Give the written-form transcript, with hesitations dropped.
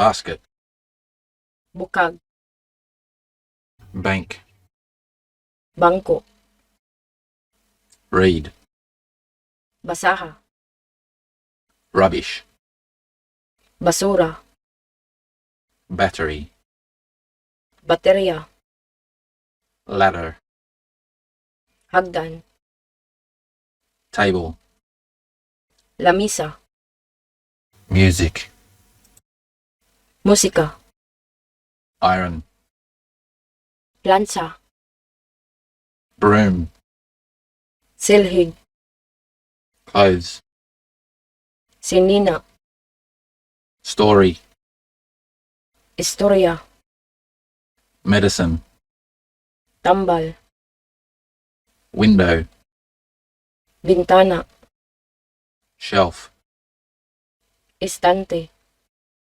Basket. Bukag. Bank. Bangko. Read. Basaha. Rubbish. Basura. Battery. Baterya. Ladder. Hagdan. Table. Lamisa. Music. Musika. Iron. Plansa. Broom. Silhig. Clothes. Sinina. Story. Istorya. Medicine. Tambal. Window. Bintana. Shelf. Estante.